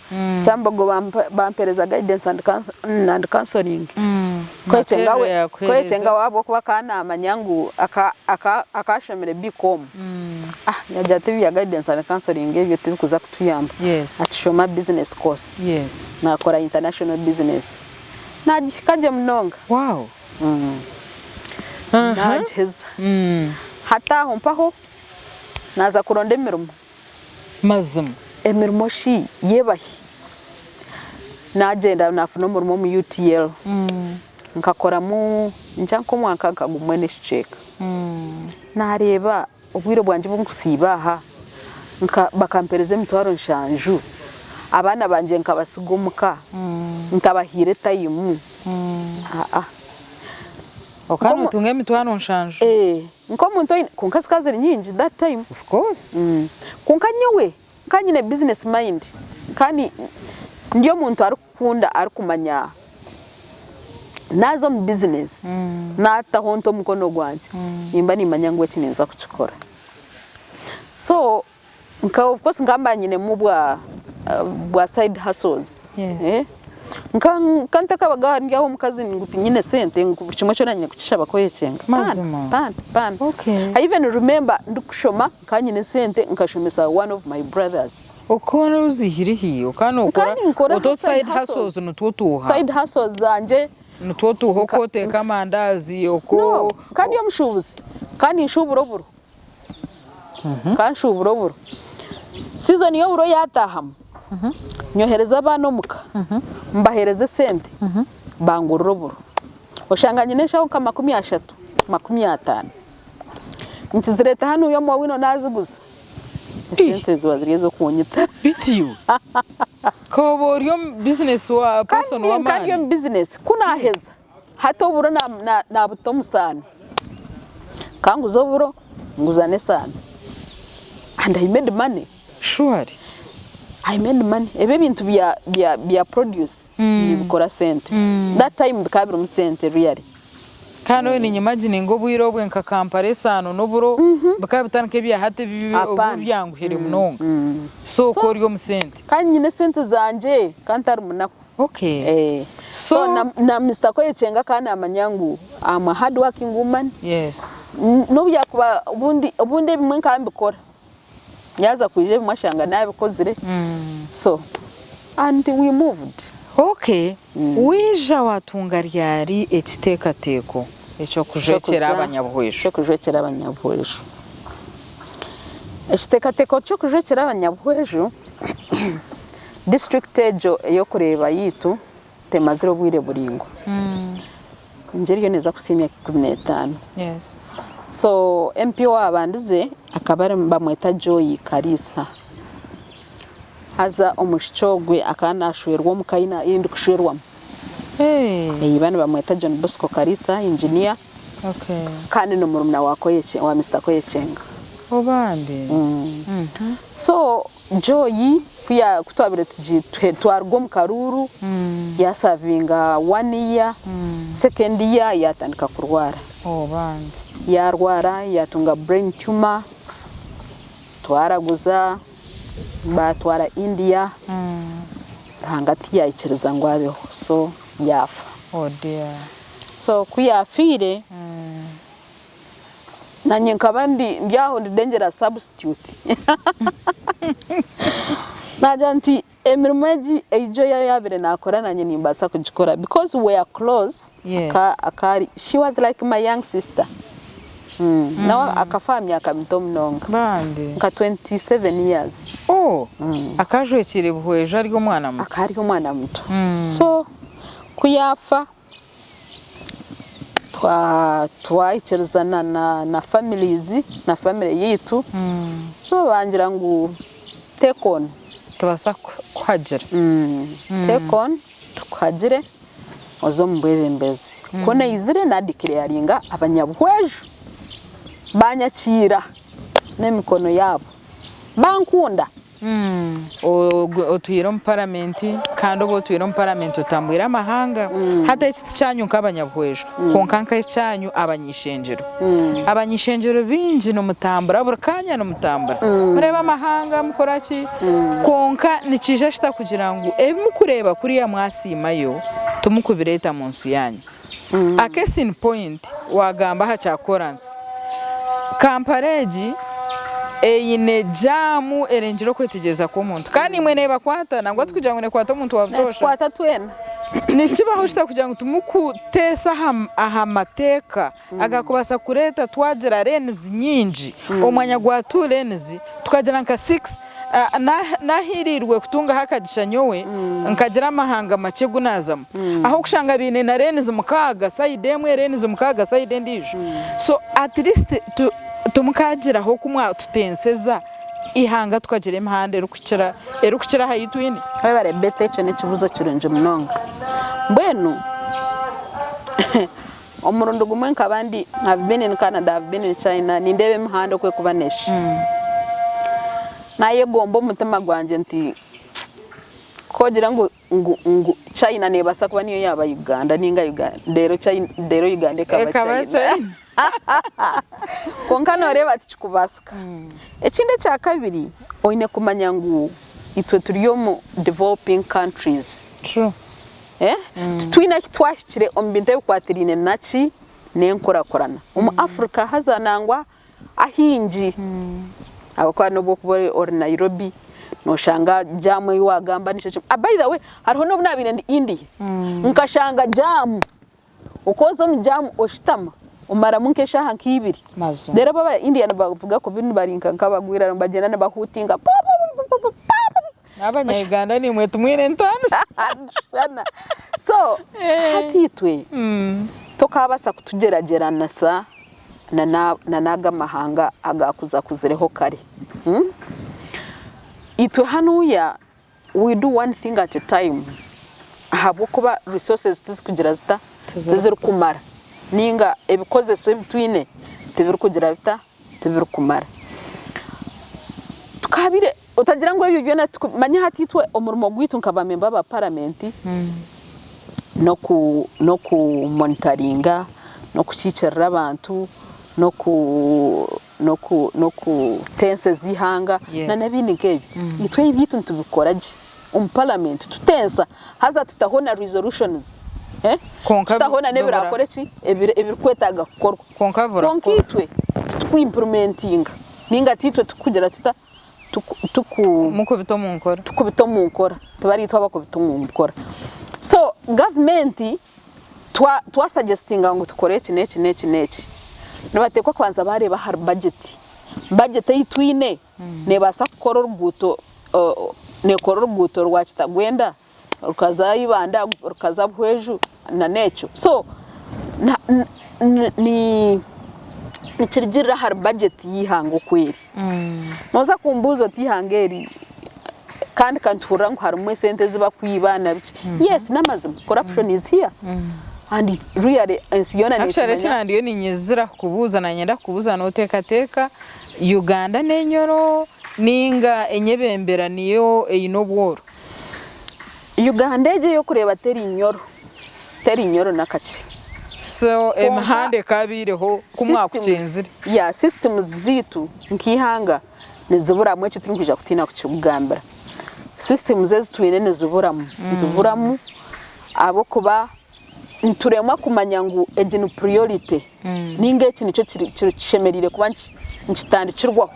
Kyambogo bampereza guidance and, and counseling. Kwekyenga Makerere we yakuhereza. kwekyenga we ahabw'okuba akaba namanya ngu akashomire BCom. Ah, yagira ati ebya guidance and counseling ebyo tibikuza kutuyamba. Yes. Ati shoma business course. Yes. Nakora international business. Nagihika gye munonga. Wow. Nagiheza. Hati aho mpaho naaza kuronda emirimo. Mazima. Emirimo shi yebahi? Naagyenda naafuna omurimo omu UTL. Nkakoramu nkya nk'omwaka nka gumwe n'ekicweka. Naareeba obwire bwangye obu nkusiiba aha bakampereza emitwaro nshanju, abaana bangye nkabasiga omuka ntabahaire tayimu. Aa. Okaba notunga emitwaro nshanju? Nk'omuntu oine, kwonka zikaba ziri nyingi that time. Of course. Kwonka nyowe nka nyine business mind, nka ndi omuntu arikukunda arikumanya naaza omu business naataho nta omukono gwangye nimba nimanya ngu eki ninza kukikora. So nka of course nkaba mba nyinemu bwa bwa side hustles. Yes. Nka nka ntakabaga ndi aho omukazi ngu tinyine sente ngu buri kimwe kyona nyine kukishaba kwekyenga. Mazima. Pana, pana. Okay. I even remember ndikushoma nkaba nyine sente nkashomesa one of my brothers. Okaba ozihire hi? Okaba nokora Nkaba ninkora otwo side side hustles hustles. nitwo tuha? Side hustles zangye. Nitwo tuha oku oteeka amandazi oku. No, nkaba ndi omushuubuzi. Nkaba ninshuubura oburo. Nkaba nshuubura oburo. Season y'oburo yaataahamu, nyohereza abaana omuka, mbaheereza esente. Bangurira oburo. Oshanga nyine enshaho nka 30, 50. Nkizireeta hanuya omu Owino naaziguza. Esente ziba ziri ez'okunyita. Beitu iwe ka oba ori omu bizinesi wa person Kandi nka ndi w'amaani. omu bizinesi, ku naaheza, hati oburo naabuta omu saano. Ka nguze oburo, nguza n'esaano. And I made money. Surely. I made money. Ebi ebintu bya bya bya produce nibikora sente. That time bikaba birimu sente really. Kandi oyo ninyimagininga obwire obwe nka Kampala esaano n'oburo bikaba bitari nk'ebya hati ebi obu Apana. byanguhire munonga. So okaba ori omu sente. Kandi nyine esente zangye kandi ntari munaku. Okay. Eh. So, So na, na Mister Koyekyenga akaba namanya ngu I'm a hard working woman. Yes. N'obu yakuba obundi obundi ebimwe nkaba mbikora. Yaaza kwija ebimwe ashanga naabikozire so and we moved. Ok, waija waatunga ryari ekiteekateeko eky'okujwekyera abanyabuhweju? Eky'okujwekyera abanyabuhweju. Ekiteekateeko ky'okujwekyera abanyabuhweju, disiturikiti egyo ey'okureeba yaitu temazire obwire buraingwa. Ningira eriyo neeza kuhitsya emyaka 15. So MP owaabandize akaba ari nibamweta Joy Kariisa. Haza omwishiki ogwe akaba naashwerwa omu ka ei ndikushwerwamu. Iba nibamweta John Bosco Kariisa engineer kandi n'omurumuna wa wa Mister Koyekyenga. So Joy ku ya ku twabaire tugi twaruga omu karuuru yaasavinga one year, second year yaatandika kurwara. Oh bambi. Yaarwara yaatunga brain tumor, twaraguza, baatwara India, Ruhanga tiyaikiriza ngu abeho so yaafa. Oh dear. So ku yaafiire, Nanye nkaba ndi ndi aho ndi dangerous substitute. Nagira nti emirimo egi ei Joy yaabaire naakora nanye nimbaasa kugikora because we were close Yes. aka aka ari she was like my young sister. Nawe akafa aha myaka mito munonga Bambi. nka 27 years. Oh, akajwekyire buhweju ari omwana muto. Akaba ari omwana muto. So ku yaafa Twaikirizana na families na family yaitu so bangira ngu take on. Nitubaasa kukuhagira. Take on tukuhagire oze omu bwebembezi. Ku naizire nadeclaringa abanyabuhweju banyakiira n'emikono yaabo bankunda. Otwire omu paramenti kandi obu otwire omu paramenti otambwire amahanga. Hati eki ti kyanyu nk'abanyabuhweju kwonka nk'ekyanyu abany'ishengyero. Abany'ishengyero baingi nimutambura buri kaanya nimutambura. Mureeba amahanga mukora ki kwonka nikiija kita kugira ngu ebi murikureeba kuriya mwasiimayo timukubireeta mu nsi yaanyu. A case in point waagamba aha kya koransi. Kampala egi eine jaamu erengire okwetegyereza kw'omuntu kandi naimwe neebakwata nangwa tikugira ngu neekwata omuntu wa butoosha. Netukwata twena. Nikibaho kita kugira ngu timukuteesa aha mateeka agakubaasa kureeta twagira lanes nyingi omu mwanya gwa two lanes tukagira nka six Nahiiriirwe kutungaho akagisha nyowe nkagira amahanga makye gu naazamu ah'okushanga baine na lanes mukaaga sayidi emwe lanes mukaaga sayidi endiijo so at least timukagiraho oku mwatutenseza eihanga tukagira emihanda erikukira erikukira aha ei twine. Webare Betty ekyo n'ekibuuzo kirungi munonga. Mbwenu Omurundi gumwe nkaba ndi have been in Canada, have been in China, nindeeba emihanda oku erikuba neeshusha. Naayegomba omu mutima gwangye nti ku ogire ngu ngu ngu China neebaasa kuba niyo yaaba Uganda nainga Uganda reero China reero Uganda ekaba Ekaba China. China. Kwonka nooreeba tikikubaasika. Ekindi ekya kabiri, oine kumanya ngu itwe turi omu developing countries. True. Titwine ahi twahikire omu bintu ebikwatiraine naki? N'enkurakurana. Omu Africa haza nangwa ahaingi ahabw'okuba n'obu orikuba ori Nairobi noshanga jaamu ei waagamba nikyo kimwe. By the way hariho n'obu naabaire ndi India nkashanga jaamu, okooza omu jaamu oshutama omaramu nk'eshaaha nk'ibiri. Reero bo aba India nibavuga kubi bari nk'abagwirara nibagyenda nibahuutinga puupuupu. Abanya Uganda nimwe timwine entaaniso. Tushushana. So hati. Itwe tokaabaasa kutugyeragyeranisa na n'ago amahanga agaakuzakuzireho kare. Itwe hanuuya we do one thing at a time ahabw'okuba resources tizikugira zita? Tizirikumara ninga ebikozeso ebi twine tibirikugira bita? Tibirikumara. Tukaabire otagira ngu ebyo byona manya hati itwe omurimo gwaitu nka ba memba ba paramenti n'oku n'oku monitaringa, n'okukiikirira abantu, n'oku n'oku n'okuteenseza eihanga na n'ebindi nk'ebyo. Itwe ebyaitu nitubikora gye omu paramenti tutensa haza tutaho na resolutions Kwonka tutaho na bibura. n'ebirakore ki ebirikwetaaga kukorwa. Kwonka Kwonka bibura. itwe tituku-implimentinga nainga tiitwe tukugira tuta tuku tuku Mukubita omu nkora. Tukubita omu nkora tibari itwe abakubita omu nkora. So gavumenti twa twasagyesitinga ngu tukore eki n'eki n'eki n'eki, nibateekwa kubanza baareeba ahari bajeti. Bajeti ei twine neebaasa kukora oruguuto neekora oruguuto rwa Kitagwenda, rukaza Ibanda, rukaza Buhweju na n'ekyo. So na ni nikirugiirira ahari bajeti y'eihanga oku eri. Nooza kumbuuza oti eihanga eri kandi ka nituhurira ngu harimu esente ezi barikwiba na biki, yes n'amazima corruption is here and really ensi yoona Actually nekimanya. eki nandiyo ninyizira kukubuuza nanyenda kukubuuza noteekateeka Uganda n'enyoro ninga enyebembera niyo eine obworo? Uganda egi ey'okureeba teri nyoro, teri nyoro n'akakye. So Kwonka emihanda ekaabaireho ku systems, mwakukyenzire? yeah, systems zaitu nk'eihanga niziburamu ekyo tindikwija kutiina kukikugambira. Systems ezi twine niziburamu, niziburamu ahabw'okuba nituremwa kumanya ngu egi ni priority ninga eki nikyo kishemereire kuba nikitandikirwaho.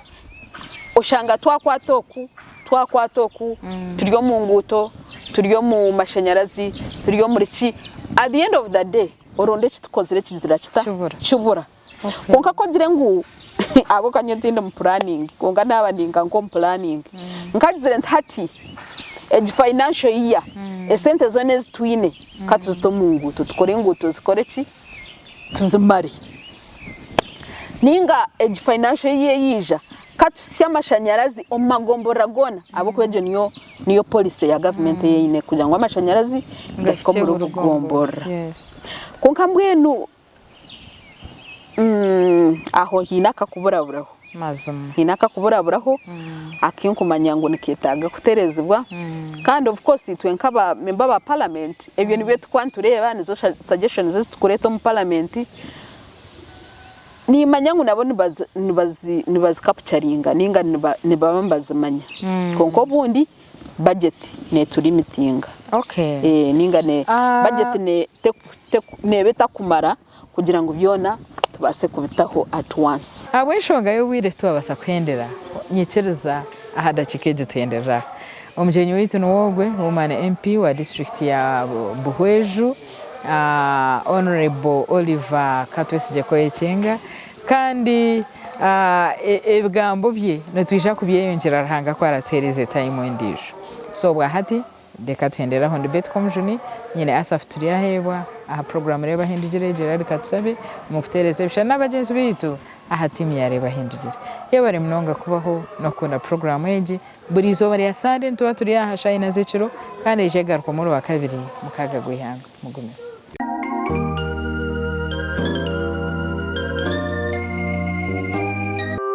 Oshanga twakwata oku, twakwata oku, turi omu nguuto, turi omu mashanyarazi, turi omuri ki, at the end of the day oronda eki tukozire kizira kita? Kibura. Kwonka ku ogire ngu ahabw'okuba nyowe tindi mu puraningi kwonka naaba ndi nka nk'omu puraningi, nkagizire nti hati egi financial year esente zoona ezi twine ka tuzite omu nguuto tukore enguuto zikore ki? Tuzimare. Ninga egi financial year eyaija ka tusye amashanyarazi omu magomborora goona ahabw'okuba egyo niyo niyo policy ya gavumenti ei eine kugira ngu amashanyarazi gahike Gahikye omuri buri buri gomborora. gomborora. Kwonka mbwenu Aho haine akakuburaburaho. Mazima. Haine akakuburaburaho akinkumanya ngu niketaaga kutereezibwa kandi of course itwe nk'aba member ba parliament ebyo nibyo turikuba nitureeba nizo suggestions ezi turikureeta omu parliament. Nimanya ngu nabo nibazi capturinga ninga nibaba nibazimanya kwonka obundi budget netulimitinga. Okay. Ninga budget neeba etakumara kugira ngu byona tubaase kubitaho at once. Ahabw'enshonga y'obwire titwabaasa kuhendera, nyikiriza aha dakiika egi tuhenderere aha. Omugyenyi waitu niwe ogwe, Woman MP wa disiturikiti ya Buhweju, Honourable Oliver Katwesigye Koyekyenga kandi ebigambo bye nitwija kubyeyongyera Ruhanga ku aratuheereze tayimu endiijo. So obwahati Reka tuhendere aho ndi Betty Komujuni, nyine Asaph Turyaheebwa aha puroguraamu Reeba Ahindugire Gerald Katusabe omu kuteereza ebishushani n'abagyenzi baitu aha tiimu ya Reeba Ahindugire. Yebare munonga kubaho n'okukunda puroguraamu egi. Buri izooba rya Sande nituba turi aha shaaha ina z'ekiro kandi eija egaruka omurwakabiri mukaaga gw'eihangwe. Mugumeho.